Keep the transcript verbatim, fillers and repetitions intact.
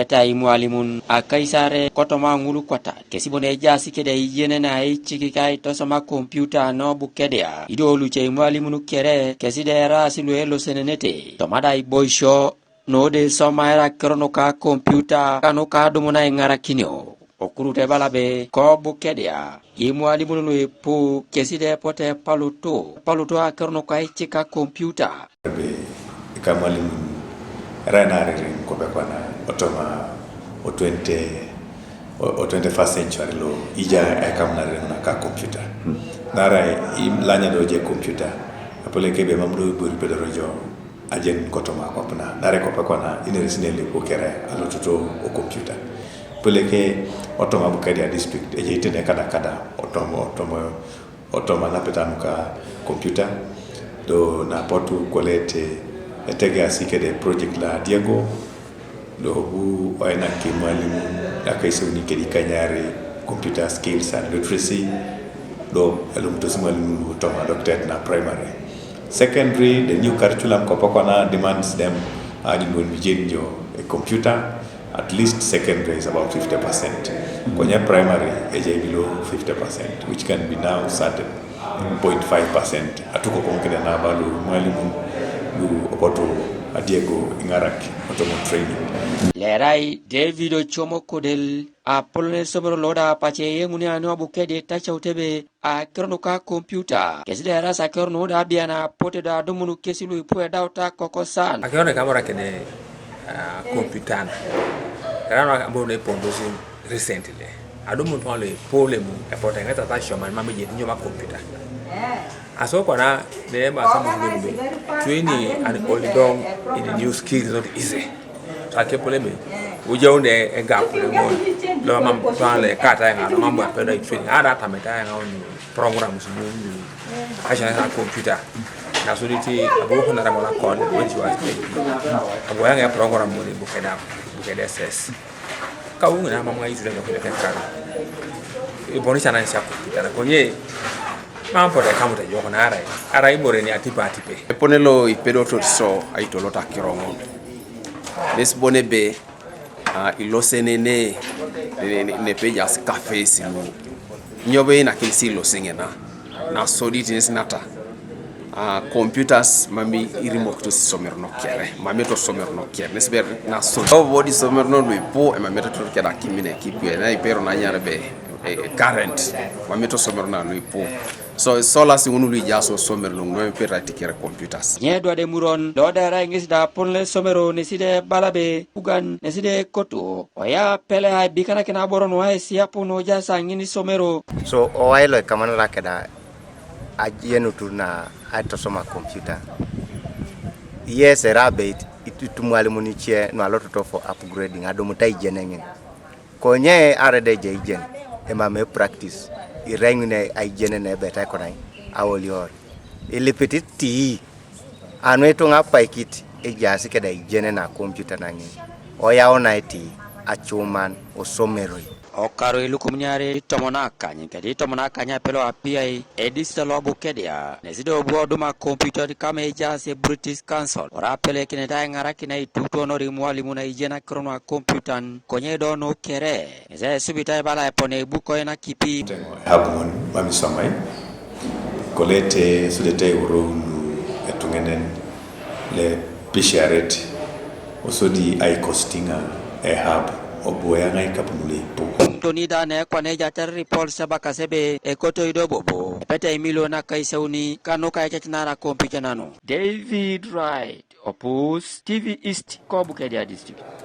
Ta imwalimun akaisare kotoma ŋulu kwatat kesi bon ejaas kede aiyenen aicikik aitosoma kompiuta no Bukedea, ido luce imwalimun kere kesi de eraas luelosenenete tomada iboisio node isomaere akiro nuka kompiuta kanuka adumun aiŋarakinio. Okurut ebala be ko Bukedea imwalimun luipu kesi de epote epalutu epalutu akiro nuka aicika kompiuta. Be ikamwalimun erai naririŋ kopekwana otoma o twenty o o twenty-first century lo ija ekamunariŋ naka computer. Narai ilanya do je computer, apoleke be mam do ibori pedoro jo ajen kotoma kwapna. Narai kopekwana ineris nelepo kere alototo o computer. Apoleke otoma Bukedea district eje itene kada kada otoma otoma otoma napeta nuka computer. Do napotu kolete etegeasi kede project la Diego, do bu oinak imwalimun akaiseuni kede ikanyare computer skills and literacy, do elumutos imwalimun lu otoma adoketet na primary. Secondary, the new curriculum kopekwana demands them anyuŋon mijen jo a computer. At least secondary is about fifty percent. Konye primary ejai below fifty percent, which can be now started point five percent. Atukokon kede nabalu mwalimun lu opotu adiego iŋarak otomo training. Lerai David Ochomo Kodel, apolon esomero loda apace yeŋuni anu abu kede tacaut ebe akiro nuka kompiuta kesi da eras akiro nuda abiana pote da adumun kesi luipu edauta kokosan. Akiro ne kamora kede ah, kompiutan. Eran wa ambao ne pondosi recently. Adumun tuŋa lo epol emu epote ŋeta ta shoman mami jeti nyoma kompiuta. Aso kwana ne ma samu ngulu be. Training and holding on in the new skills not easy. So akepol eme ujaunde egap le mon. Lo mam tuŋa lo ekata eŋa lo mam bwa pedo training ada tameta eŋa oni programs mu asia na computer. Na so diti abu ko na ramola kon when she was baby. Abu yang ya program mu Bukedea, Bukedea S S. Ka wungu na mama itu da ko da kan. Iboni sana sia computer na konye. Mampo da kamu ta joko na arai. Arai more ni atipa atipe. Epone lo ipedo to so aitolota kiroŋo. Nes bone be ah, ilosenene ne- ne- ne- nepejas kafeis lu. Nyo be inakinisi ilosi ŋina nasodit ŋesi nata ah, computers mami irimokitos isomero nokere mami tosomero nokere nesi ber nasodit obodi isomero no luipu emami totor keda kimine kikwe na ipero nanyar be eh, current mami tosomero na luipu. So solas ŋun luijaas osomero luŋ nuepirati kere computers. Nye dwade muron lo da erai ŋesi da apon lo esomero nesi de balabe kugan nesi de koto oya pele aibikanakin aboro nuaisiapu nujaas aŋin isomero. So owai lo ikamanara keda ajenutu na aitosoma computer. Yes, era abeit itumwalimun ice nualototo for upgrading adumuta ijeneŋin. Konye arede ejai ijen emam epractice irai ŋun aijen neebet aikonai aolior ilipit tii anu ituŋa apaikit ejaas keda aijen na kompiuta naŋin oyaunai tii acuman osomeroi. Okaru ilukumuniare itomon akany kedi itomon akany apelo apiai edisita lo Bukedea nesi do bu oduma kompiuta kama ejaas e British Council ora apelekinit aiŋarakin aitutuonor imwalimun aijen akiro nu akompiutan konye do nu kere. Ŋes esubit aibala epone ibukoe nakipi. Ehab ŋun mam isomai kolete sudete iworounu etuŋenen le pisharet osodi aikostiŋa ehab obu eyaŋa ikapun luipu. Toni da na ekwan ejatar ripol seba kasebe ekotoi do bobo epete imilion akaiseuni kanuka ececinara kompiuta nanu. David Wright, Opus T V East, ko Bukedea District.